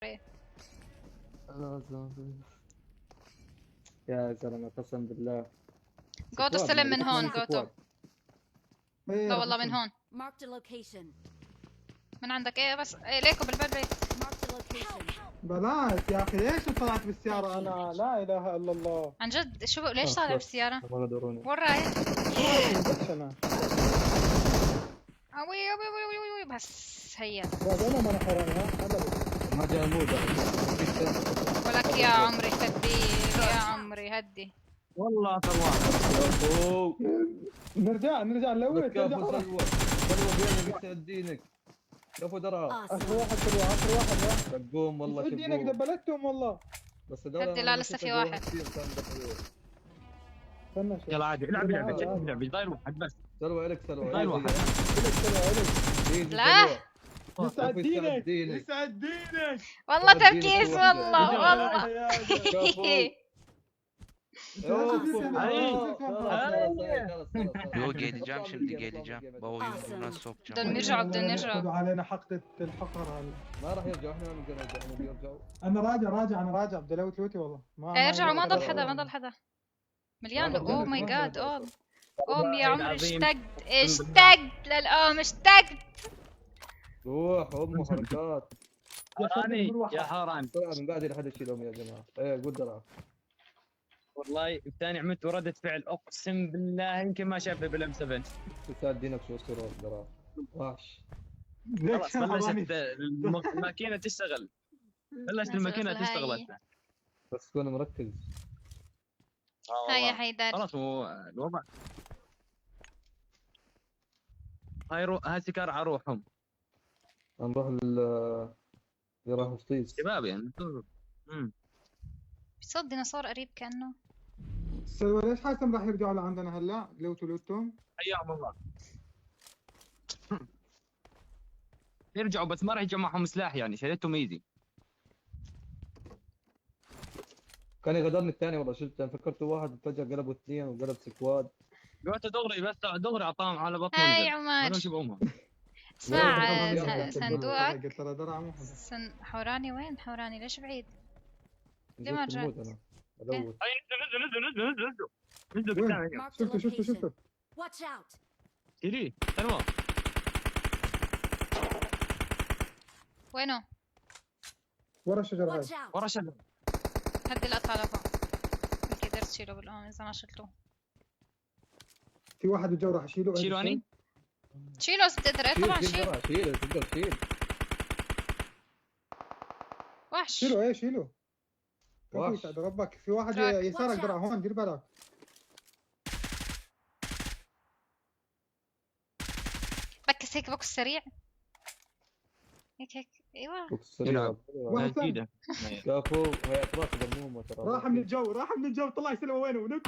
يا زلمة قسم بالله. جوتو squad، استلم من ما هون بدك جوتو. squad. إيه، لا رح والله من أستلم. هون. Marked a location. من عندك ايه بس إيه ليكو بالباب بيت. Marked a location. بلاش يا اخي، ليش طلعت بالسيارة انا؟ لا اله الا الله. عن جد شو ليش آه، طالع خلص. بالسيارة؟ ما غدروني. وين رايح؟ بس انا اوي اوي اوي اوي اوي بس هيا. بعد انا ما انا حرامي، ها هلا بدي. ما جاء المود. ولك يا عمري هدي يا عمري هدي. والله طلعت. كفو. نرجع نرجع نلوت، نرجع كفو ورا. سلوى، سلوى بينك يسعد دينك. كفو درعا. Awesome. اخر واحد سلوى، اخر واحد ها. شقوم والله يسعد دينك شقوم. دبلتهم والله. بس هذول هدي، لا، أنا لسه شفت في أقوى واحد. كثير كان دخلوه. استنى شوي. يلا عادي، العب لعبه، آه، آه. العب لعبه، ضايل واحد بس. سلوى الك سلوى. ضايل واحد. الك سلوى الك. easy لا. سلوى. يسعد كفو يسعد دينك، دينك. يسعد دينك. والله يسعد دينك تركيز شو واحدة. والله والله. كفو. Yo geleceğim şimdi geleceğim. Baba yüzünden sokacağım. بدهم يرجعوا بدهم يرجعوا. ياخذوا علينا حقدة الحقر هلا. ما راح يرجعوا، احنا ما بنقدر نرجع، هم بيرجعوا. انا راجع راجع، انا راجع بدي الوت لوتي والله. ما إيه، ارجعوا، ما ضل حدا، ما ضل حدا. مليان. oh my God. اوم اوم يا عمري، اشتقت اشتقت للأم، اشتقت. روح امه حركات. حراني يا حراني. طلع من بعدي لحد يشيلهم يا جماعة. ايه قول درعا. والله الثاني عملت ردة فعل اقسم بالله يمكن ما شافها بال M 7. يسعد دينك شو اسطورة درعا. وحش. خلاص بلشت الماكينة تشتغل، بلشت الماكينة تشتغل. هاي. بس كون مركز. آه هاي يا والله. حيدر. خلاص هو الوضع هاي هاي سكار على روحهم. نروح لل اللي راحوا فطيس. شباب يعني. صوت ديناصور قريب كأنه. سلوى ليش حاسم راح يرجعوا لعندنا هلا؟ لوتوا لوتهم. حياهم الله. يرجعوا بس ما راح يرجعوا معهم سلاح يعني، شلتهم easy. كان يغدرني الثاني والله، شلت انا فكرته واحد فجأة قلبوا اثنين وقلب squad. قعدت دغري بس دغري اعطاهم على بطنه. هاي ونزل. عمر. ما شو بأمهم. اسمع يلا، صندوقك. قلت له درعا مو حدا. حوراني وين حوراني؟ ليش بعيد؟ ليه ما نزلت الموت رجعت؟ انا الوت. هاي نزلوا نزلوا نزلوا نزلوا نزلوا نزلوا وين؟ قدامي. Marked a شفته شفته location. شفته. Watch out. شيليه سلوى. وينه؟ ورا الشجرة هاي. Watch out. ورا شجرة. هدي القطعة لفوق. يمكن قدرت تشيله بالأم إذا ما شلته. في واحد بالجو راح اشيله. شيلوا اني؟ شيله إذا بتقدر، إيه شيل طبعا شيل شيل. درعا، شيل تقدر تشيل. وحش. شيله ايه شيله. كفو وحش. يسعد ربك. في واحد تراك. يسارك Watch درع out. هون، دير بالك. بكس هيك بوكس سريع. هيك هيك ايوه. بوكس سريع. يلعب. واحد ثاني. جديدة. كفو هي اطراف ضمومه ترى. راح من الجو، راح من الجو. طلع سلوى وينه؟ نك.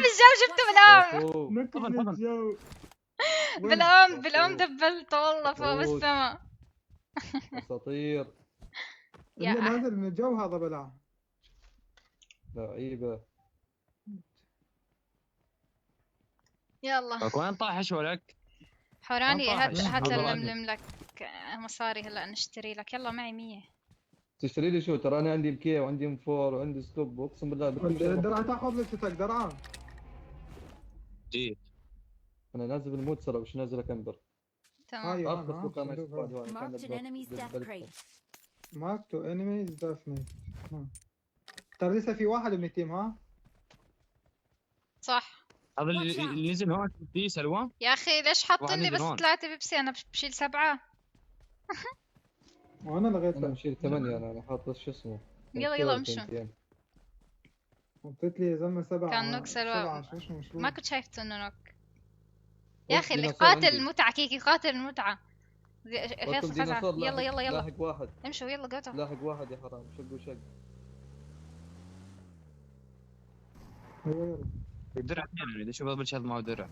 بالجو جبته بالأم. كفو. نك تفضل، من تفضل. الجو. وين؟ بالأم بالأم دبلته والله فوق مبروك. بالسما. اساطير. يا اللي نازل من الجو هذا بلا. لعيبة. يلا لك وين طاحش ولك؟ حوراني وين هات طاحش؟ هات هذا لملم لك مصاري هلا نشتري لك. يلا معي 100. تشتري لي شو؟ ترى انا عندي MK وعندي M 4 وعندي scope، اقسم بالله بكل شيء. درعا تاخذ لبستك درعا. جيت. انا نازل بالموت ترى، مش نازل اكمبر. تمام. هاي هون، ارخص ها، مكان صندوق squad هون. هون، كان Marked an enemy's death بالبلد. crate. mark two enemies death. ترى لسه في واحد من ال team ها. صح. هذا اللي نزل هون في سلوى. يا اخي ليش حاطين واحد لي نزل بس هون. 3 بيبسي؟ انا بشيل 7. وانا انا لغيته. مشيل 8، انا حاط شو اسمه. يلا، يلا، امشوا. حطيت لي يا زلمة سبعة. كان knock سلوى. سبعة، شو اسمه شو؟ ما كنت شايفته انه knock. يا اخي اللي ديناصور قاتل عندي. المتعة كيكي قاتل المتعة. فيصل فزعة. ديناصور يلا يلا يلا لاحق واحد. امشوا يلا جوتو. لاحق واحد يا حرام، شق وشق. ايوه يلا. درع اثنين اذا شوف قبل شهر معه درع.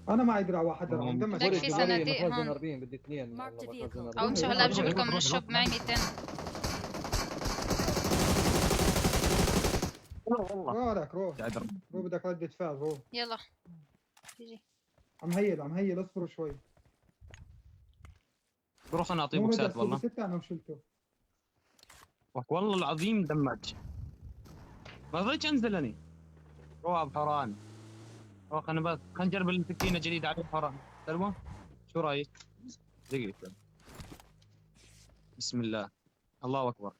انا معي درع واحد درع اندمج. لك في صناديق مخزن هون. 40 بدي اثنين. Marked a والله vehicle. مخزن او 40. امشوا هلا بجيب لكم من ال shop معي 200. والله روح لك روح. قاعد روح بدك ردة فعل روح. يلا تيجي. عم هيل عم هيل، اصبروا شوي. بروح انا اعطيه مو بوكسات بدك والله. ستة انا وشلته. والله العظيم دمج. ما رضيتش انزل اني. روح ابو حوران. روح خلينا بس خلينا نجرب السكينة الجديدة على حوران. سلوى شو رايك؟ دقيقة. بسم الله. الله اكبر.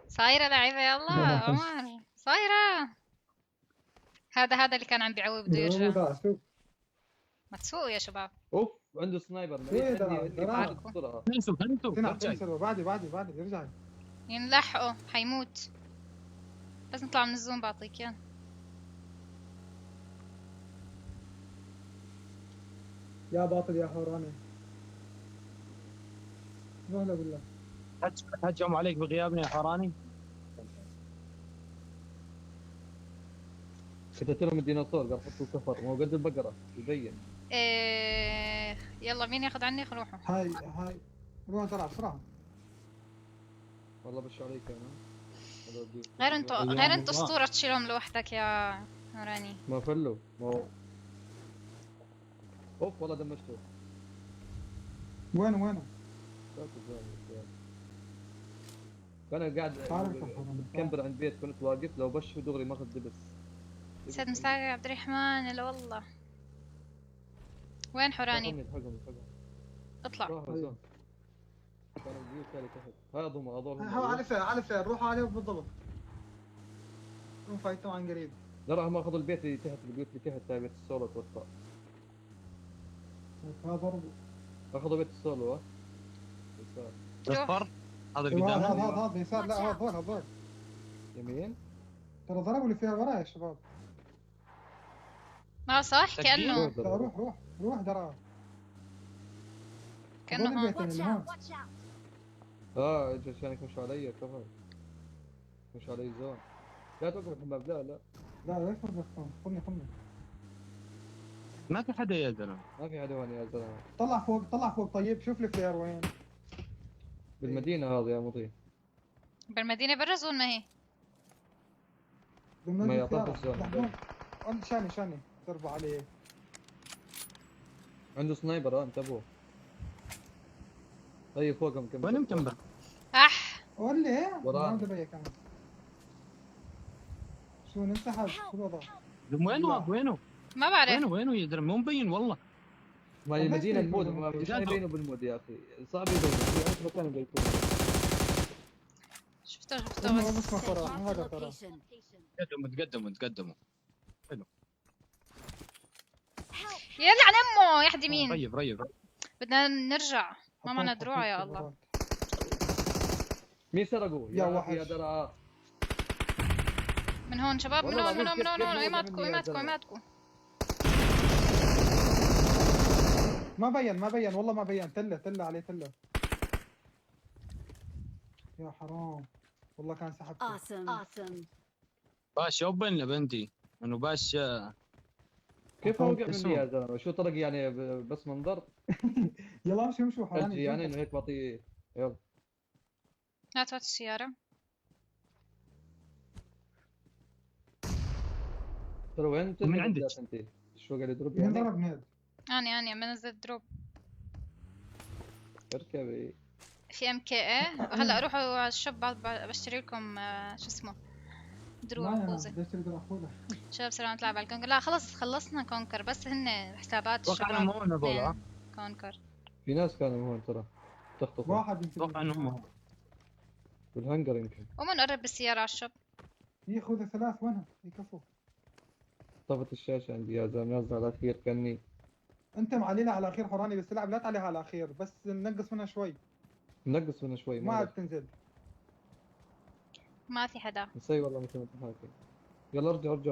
صايرة لعيبة، يلا عمر صايرة. هذا اللي كان عم بيعوي بده يرجع. يرجع. ما تسوقوا يا شباب. اوف عنده sniper. إيه ده؟ عندي ده عارفه. بسرعة. انسوا انسوا تنعم ارجعي. تنسى بعدي بعدي بعدي ارجعي. ينلحقوا حيموت. بس نطلع من ال zone بعطيك اياه. يا باطل يا حوراني. روح بالله. هجموا عليك بغيابنا يا حوراني. كتبت لهم الديناصور قال حطوا كفر، ما هو قد البقرة يبين. إيه يلا مين ياخذ عني روحوا. هاي هاي روح طلع بسرعة. والله بش عليك انا. هذا غير انتو أيام غير انتو الله. اسطورة تشيلهم لوحدك يا نوراني. ما فلوا ما هو. اوف والله دمجته. وين وين؟ لا تزعل. انا قاعد تعال يا حوراني. كمبر عند بيت كنت واقف لو بش دغري ماخذ دبس. سيد مساك يا عبد الرحمن، هلا والله. وين حوراني؟ الحقهم الحقهم. اطلع. راحوا zone. كانوا البيوت اللي تحت. هذا هم هذول هم. هو على فين على فين روحوا عليه بالضبط. روح فايتوا عن قريب. لا راح ماخذ البيت اللي تحت، البيوت اللي تحت تاع بيت السولو اتوقع. هذا ضرب. اخذوا بيت السولو ها. يسار. الاصفر هذا اللي هذا قدامنا. هذا هذا يسار، لا هذول هذول. يمين. ترى ضربوا اللي فيها ورا يا شباب. ما صح تكبير. كأنه ترى روح روح روح درا. كأنه هذول هون. البيتين Watch اللي هون. out! Watch out! اجوا عشان يمشوا علي كفر. مش علي zone. لا توقف الحباب، لا لا. لا ليش وقفتهم؟ خذني خذني. ما في حدا يا زلمة. ما في حدا هون يا زلمة. طلع فوق طلع فوق. طيب شوف ال flare وين. بالمدينة هذه يا مطيع. بالمدينة برا zone ما هي. ما يعطاك ال zone. لحظة. شاني شاني ضربوا عليه. عنده sniper انتبهوا. طيب فوقهم كم. وين مكمبر؟ اح قول لي ايه؟ ورانا. ما دبي كمان. شو ننسحب؟ شو الوضع؟ وينه هذا؟ وينه؟ ما بعرف. وينه وينه يا زلمة؟ مو مبين والله. ما هي المدينة ال mode ما مش جد. يبينوا بال mode يا اخي، صعب يبينوا في ألف مكان بيكون. شفته شفته هم بس بس ما ترى Marked مو a هذا ترى. location. تقدموا تقدموا تقدموا. Help! يلعن امه يا حدي مين. ريب ريب. بدنا نرجع، ما معنا دروع يا الله. مين سرقوا؟ يا وحش. يا درعا. من هون شباب، من والله هون من هون العظيم من هون كيف من هون. كيف ايماتكو مني يا ايماتكو زلمة. ايماتكو. ما بين ما بين والله ما بين. تله تله عليه تله. يا حرام والله كان سحبته. Awesome. Awesome. باش open لبنتي انه باش. كيف هو وقع اسمه. مني يا زلمة؟ شو طرق يعني بس منظر؟ يلا امشوا امشوا حراني. اجي يعني انه هيك بعطيه. يلا لا تفوت السيارة. ترى وين من عندك؟ انت؟ شو قاعد يضرب مين يعني؟ ضرب nade؟ اني عم بنزل drop. اركبي. في MKA. هلا روحوا على ال shop بشتري لكم شو اسمه دروع لا، خوذة. بدي اشتري دروع خوذة. شباب صرنا نلعب على ال Conquer. لا خلص خلصنا Conquer، بس هن حسابات اتوقع انهم الشباب هون هذول ها. Conquer. في ناس كانوا هون ترى تخطفوا واحد يمكن. اتوقع انهم هون. بالهنجر يمكن. قوموا نقرب بالسيارة على ال shop. هي خوذة ثلاث وينها؟ يكفوا. طفت الشاشة عندي يا زلمة، نازل على الأخير كأني. انت معليلها على الاخير حوراني، بس العب لا تعليها على الاخير، بس نقص منها شوي. منقص منه شوي. ما عاد تنزل. ما في حدا. نسوي والله مثل ما انت حاكي. يلا ارجع ارجع.